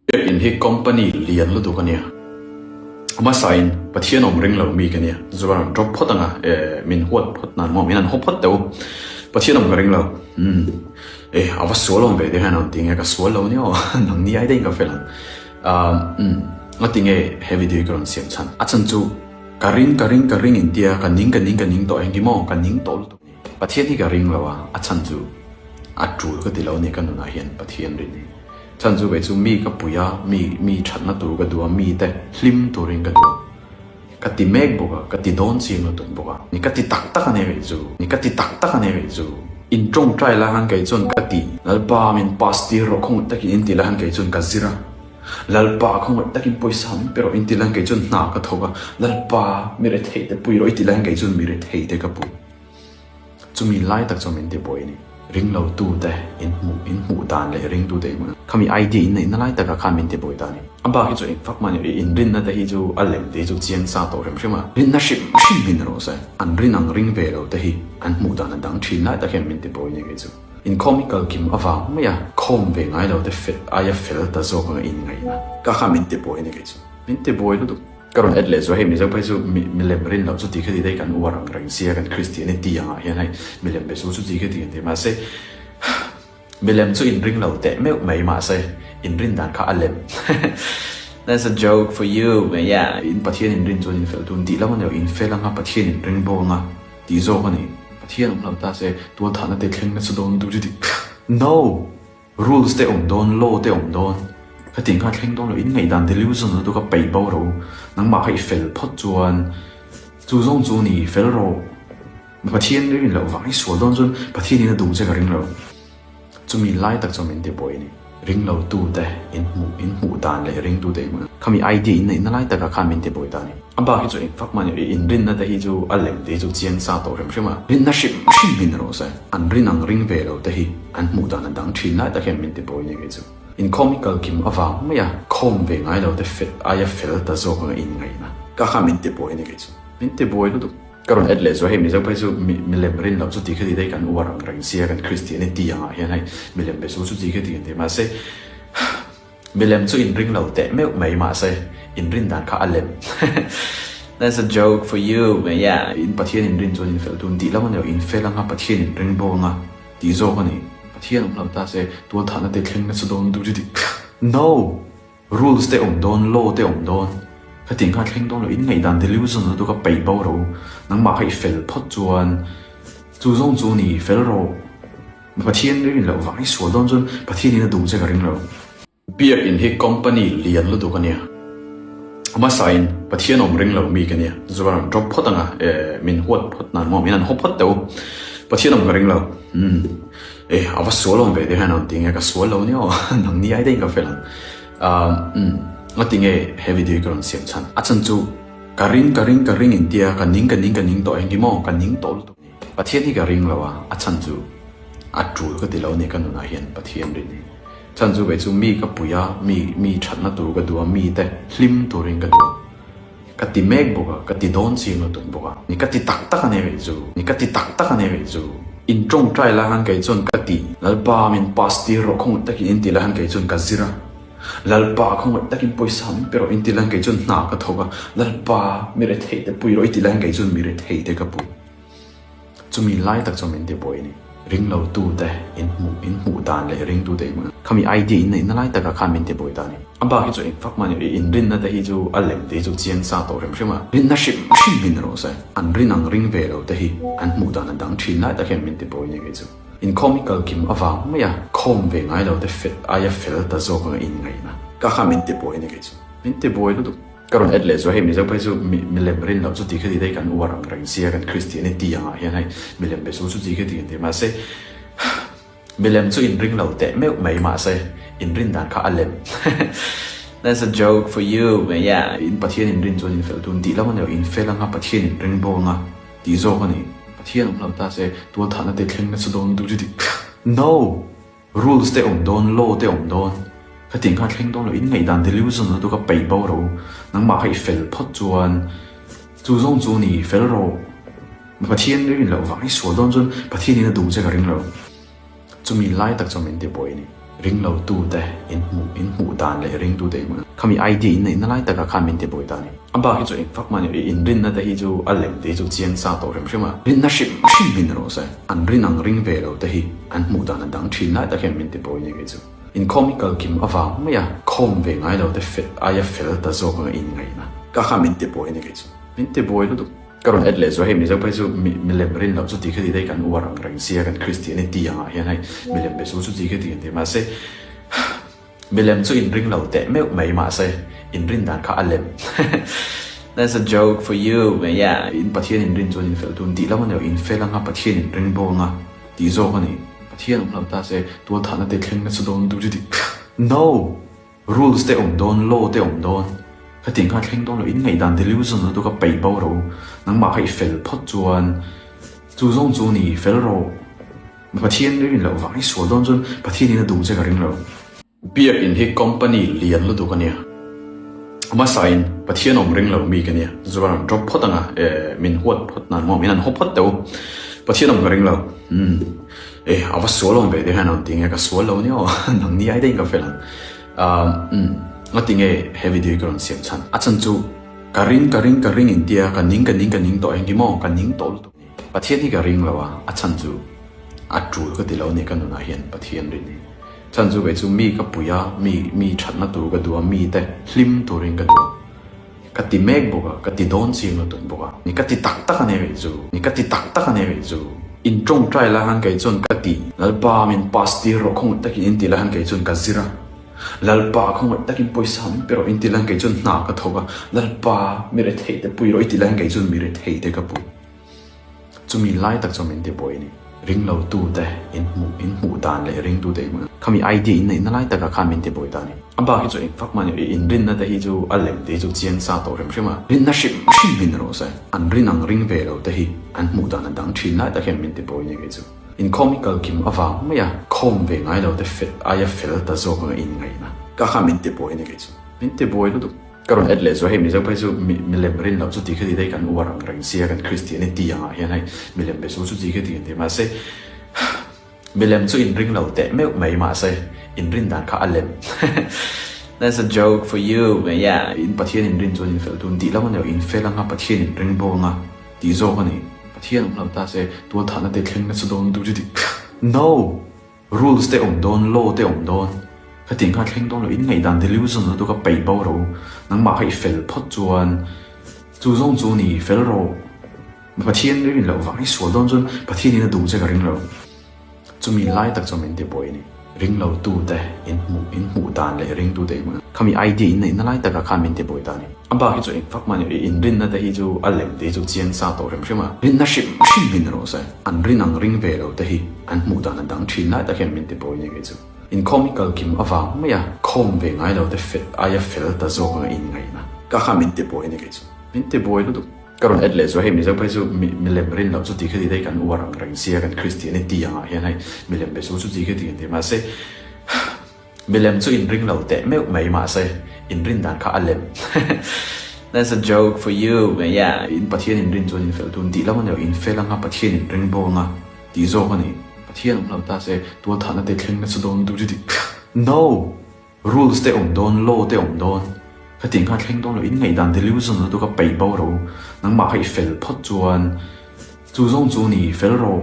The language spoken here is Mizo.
Biakinn hi company lian lutuk a nia. A hmasain Pathian awm ring lo mi ka nia. Chu chuan rawn drop phawt ang a, eh min huat phawt nan maw min han haw phawt teh u. Pathian awm ka ring lo. Umm eh a va sual awm ve te hian a rawn ti nge ka sual lo nia aw nang ni ai daih in ka fel ang. Umm nga ti nge he video hi ka rawn siam chhan. A chhan chu ka ring ka ring ka ring in tia ka ning ka ning ka ning tawh engkim aw ka ning tawh lutuk a ni. Pathian hi ka ring lo a, a chhan chu a tul ka ti lo a ni ka nunah hian Pathian rin hi. Chhan chu kei chu mi ka pui a, mi mi thatna tur ka duh a, mi te hlim turin ka duh a. Ka ti mek bawk a, ka ti dawn chiang lutuk bawk a. Ni ka ti tak tak a nia kei chu, ni ka ti tak tak a nia kei chu. In tawngtai lai khan kei chuan ka ti, Lalpa min pass tir rawh khawngaih takin in ti lai khan kei chuan ka zir a. Lalpa khawngaih takin pawisa min pe rawh in ti lai khan kei chuan hna ka thawk a. Lalpa mi rethei te pui rawh i ti lai khan kei chuan mi rethei te ka pui. Chumi lai tak chuan min ti buai a ni. Ringlotute in hmuh in hmuh dan leh ringtute in hmuh dan khami idea in neihna lai takah khan min ti buai ta a ni. A bak hi chu eng fak mah ni in rinna te hi chu a lem te hi chu chiang sa tawh hrim hrim a, rinna hrim hrim hi ni rawh se. An rin ang ring ve lo te hi an hmuh dan a dang thin lai tak hian min ti buai a ni kei chu. Inkhawm hi kal kim avang mai a, khawm ve ngai lo te fel aia fel ta zawk anga inngaihna ka kha min ti buai a ni kei chu. Min ti buai lutuk. Ka rawn add leh zuai hei Mizo phei chu mi milem rin loh chu ti kha ti daih kan uar ang reng sia kan Christianity angah hian hei milem be chu chu ti kha ti kan ti mahse milem chu in ring lo teh meuh mai mahse in rin dan kha a lem That's a joke for you but yeah. In Pathian in rin chuan in fel tun tih lam a ni lo in fel anga Pathian in ring bawk anga tih zawk a ni Pathian awm lo ta se tualthahna te thleng nasa dawn duh chu ti No! Rules te awm dawn, law te awm dawn, hetiang kha a thleng dawn lo, in ngaihdan delusion lutuk a peih bo ro, nangmah kha i fel phawt chuan chu zawng chu ni fel rawh, Pathian rin loh vang i sual dawn chuan Pathian in a duh che ka ring lo, chumi lai tak chuan min ti buai a ni. Ring lo tu te in hmuh in hmuh dan leh ring tu te in hmuh dan khami idea in neihna lai takah khan min ti buai ta a ni. A bak hi chu eng fak mah ni in rinna te hi chu a lem te hi chu chiang sa tawh hrim hrim a, rinna hrim hrim hi ni rawh se. An rin ang ring ve lo te hi an hmuh dan a dang thin lai tak hian min ti buai a ni kei chu. Inkhawm hi kal kim avang mai a, khawm ve ngai lo te fel aia fel ta zawk anga inngaihna ka kha min ti buai a ni kei chu. Min ti buai lutuk. Ka rawn add leh zuai hei Mizo phei chu mi milem rin loh chu ti kha ti daih kan uar ang reng sia kan Christianity angah hian hei milem be chu chu ti kha ti kan ti mahse Milem chu in ring lo teh meuh mai mahse in rin dan kha a lem That's a joke for you but yeah. In Pathian in rin chuan in fel tun tih lam a ni lo, in fel anga Pathian in ring bawk anga tih zawk a ni. Pathian awm lo ta se tualthahna te thleng nasa dawn duh chu ti No! Rules te awm dawn, law te awm dawn, hetiang kha a thleng dawn lo, in ngaihdan delusion lutuk a peih bo ro, nangmah kha i fel phawt chuan chu zawng chu ni fel rawh. Pathian rin loh vang i sual dawn chuan Pathian in a duh che ka ring lo. Biakinn hi company lian lutuk a nia. A hmasain Pathian awm ring lo mi ka nia. Chu chuan rawn drop phawt ang a, eh min huat phawt nan maw min han haw phawt teh u. Pathian awm ka ring lo. Umm eh a va sual awm ve te hian a rawn ti nge ka sual lo nia aw nang ni ai daih in ka fel ang. Umm nga ti nge he video hi ka rawn siam chhan. A chhan chu ka ring ka ring ka ring in tia ka ning ka ning ka ning tawh engkim aw ka ning tawh lutuk. Pathian hi ka ring lo a, a chhan chu a tul ka ti lo a ni ka nunah hian Pathian rin hi. Chhan chu kei chu mi ka pui a, mi mi thatna tur ka duh a, mi te hlim turin ka duh a. Ka ti mek bawk a, ka ti dawn chiang lutuk bawk a. Ni ka ti tak tak a nia kei chu, ni ka ti tak tak a nia kei chu. In tawngtai lai khan kei chuan ka ti, Lalpa min pass tir rawh khawngaih takin in ti lai khan kei chuan ka zir a. Lalpa khawngaih takin pawisa min pe rawh in ti lai khan kei chuan hna ka thawk a. Lalpa mi rethei te pui rawh i ti lai khan kei chuan mi rethei te ka pui. Chumi lai tak chuan min ti buai a ni. Ringlotute in hmuh in hmuh dan leh ringtute in hmuh dan khami idea in neihna lai takah khan min ti buai ta a ni. A bak hi chu eng fak mah ni lo, in rinna te hi chu a lem te hi chu chiang sa tawh hrim hrim a, rinna hrim hrim hi ni rawh se. An rin ang ring ve lo te hi an hmuh dan a dang thin lai tak hian min ti buai a ni kei chu. Inkhawm hi kal kim avang mai a, khawm ve ngai lo te fel aia fel ta zawk anga inngaihna ka kha min ti buai a ni kei chu. Min ti buai lutuk. Ka rawn add leh zuai hei Mizo phei chu mi milem rin loh chu ti kha ti daih kan uar ang reng sia kan Christianity angah hian hei milem be chu chu ti kha ti kan ti mahse milem chu in ring lo teh meuh mai mahse in rin dan kha a lem That's a joke for you but yeah. In Pathian in rin chuan in fel tun tih lam a ni lo in fel anga Pathian in ring bawk anga tih zawk a ni Pathian awm lo ta se tualthahna te thleng nasa dawn duh chu ti No! Rules te awm dawn, law te awm dawn, hetiang kha a thleng dawn lo, in ngaihdan delusion lutuk a peih bo ro, nangmah kha i fel phawt chuan chu zawng chu ni fel rawh, Pathian rin loh vang i sual dawn chuan Pathian in a duh che ka ring lo, chumi lai tak chuan min ti buai a ni. Ring lo tu te in hmuh in hmuh dan leh ring tu te in hmuh dan khami idea in neih na lai takah khan min ti buai ta a ni. A bak hi chu eng vak mah ni in rinna te hi chu a lem te hi chu chiang sa tawh hrim hrim a, rinna hrim hrim in rawh se. An rin ang ring ve lo te hi an hmuh dan a dang thin lai tak hian min ti buai nia kei chu. Inkhawm hi kal kim avang mai a, khawm ve ngai lo te fel aia fel ta zawk anga in ngaihna ka kha min ti buai nia kei chu. Min ti buai lutuk. Ka rawn add leh zuai hei Mizo phei chu mi milem rin loh chu ti kha ti daih kan uar ang reng sia kan Christianity angah hian hei milem be chu chu ti kha ti kan ti mahse milem chu in ring lo teh meuh mai mahse in rin dan kha a lem That's a joke for you yeah in Pathian in rin chuan in fel tun tih lam a ni lo in fel anga Pathian in ring bawk anga tih zawk a ni Pathian awm lo ta se tualthahna te thleng nasa dawn tu chu ti No! Rules te awm dawn, law te awm dawn. Khatiang kha thleng dawn lo, in ngaihdan delusion lutuk a peih bo ro. Nangmah kha i fel phawt chuan chu zawng chu ni fel rawh. Pathian rin loh vang i sual dawn chuan Pathian in a duh che ka ring lo. Biak in hi company lian lutuk a nia. Hmasa in Pathian awm ring lo mi ka nia. Chu chuan an drop phawt anga eh min huat phawt nan maw min an haw phawt teh u. Pathian awm ka ring lo. Umm. E, a va sual awm ve te hian an ti nge ka sual lo nia aw, nang ni ai daih in ka fel ang. Umm, nga ti nge he video hi ka rawn siam chhan? A chhan chu ka ring ka ring ka ring in tia ka ning ka ning ka ning tawh eng emaw ka ning tawh lutuk ni. Pathian hi ka ring lo a, a chhan chu a tul ka ti lo ni ka nunah hian Pathian rin hi. Chhan chu kei chu mi ka pui a, mi mi thatna tur ka duh a, mi te hlim turin ka duh a. Ka ti mek bawk a, ka ti dawn chiang lutuk bawk a. Ni ka ti tak tak a nia kei chu. Ni ka ti tak tak a nia kei chu. In tawngtai lai khan kei chuan ka ti. Lalpa min pass tir rawh khawngaih takin in ti lai khan kei chuan ka zir a. Lalpa khawngaih takin pawisa min pe rawh in ti lai khan kei chuan hna ka thawk a. Lalpa mi rethei te pui rawh i ti lai khan kei chuan mi rethei te ka pui. Chumi lai tak chuan min ti buai a ni. Ringlo tute in hmuh in hmuh dan leh ringtute in hmuh khami idea in neihna lai takah khan min ti buai ta a ni. A bak hi chu eng vak mah ni in rinna te hi chu a lem te hi chu chiang sa tawh hrim hrim a. Rinna hrim hrim in rawh se. An rin ang ring ve lo te hi an hmuh dan a dang thin lai tak hian min ti buai a ni kei chu. Inkhawm hi kal kim avang mai a, khawm ve ngai lo te fel aia fel ta zawk anga in ngaihna ka kha min ti buai a ni kei chu. Min ti buai lutuk. Ka rawn add leh zuai hei Mizo phei chu mi milem rin loh chu ti kha ti daih kan uar ang reng sia kan Christianity angah hian hei milem be chu chu ti kha ti kan ti mahse milem chu in ring lo teh meuh mai mahse in rin dan kha a lem That's a joke for you yeah in Pathian in rin chuan in fel tun tih lam a ni lo in fel anga Pathian in ring bawk anga tih zawk a ni Pathian awm lo ta se tualthahna te thleng nasa dawn lutuk chu ti No! Rules te awm dawn, law te awm dawn. Khatiang kha thleng dawn lo, in ngaihdan delusion lutuk a peih bo ro. Nangmah kha i fel phawt chuan chu zawng chu ni fel rawh. Pathian rin loh vang i sual dawn chuan Pathian in a duh che ka ring lo. Chumi lai tak chuan min ti buai a ni. Ring lo tute in hmuh in hmuh dan leh ring tute in hmuh dan khami idea in neihna lai takah khan min ti buai ta a ni. A bak hi chu eng vak mah ni in rinna te hi chu a lem te hi chu chiang sa tawh hrim hrim a. Rinna hrim hrim in rawh se. An rin ang ring ve lo te hi an hmuh dan a dang thin lai tak hian min ti buai nia kei chu. Inkhawm hi kal kim avang mai a, khawm ve ngai lo te fel aia fel ta zawk anga in ngaihna ka kha min ti buai nia kei chu. Min ti buai lutuk. Ka rawn add leh zuai hei Mizo phei chu mi milem rin loh chu ti kha ti daih kan uar ang reng sia kan Christianity angah hian hei milem be chu chu ti kha ti kan ti mahse Milem chu in ring lo teh meuh mai mahse in rin dan kha a lem That's a joke for you yeah in Pathian in rin chuan in fel tun tih lam a ni lo in fel anga Pathian in ring bawk anga tih zawk a ni Pathian awm lo ta se tualthahna te thleng nasa dawn lutuk chu ti No! Rules te awm dawn law te awm dawn khatiang kha thleng dawn lo in ngaihdan delusion lutuk a peih bo ro nangmah kha i fel phawt chuan chu zawng chu ni fel rawh.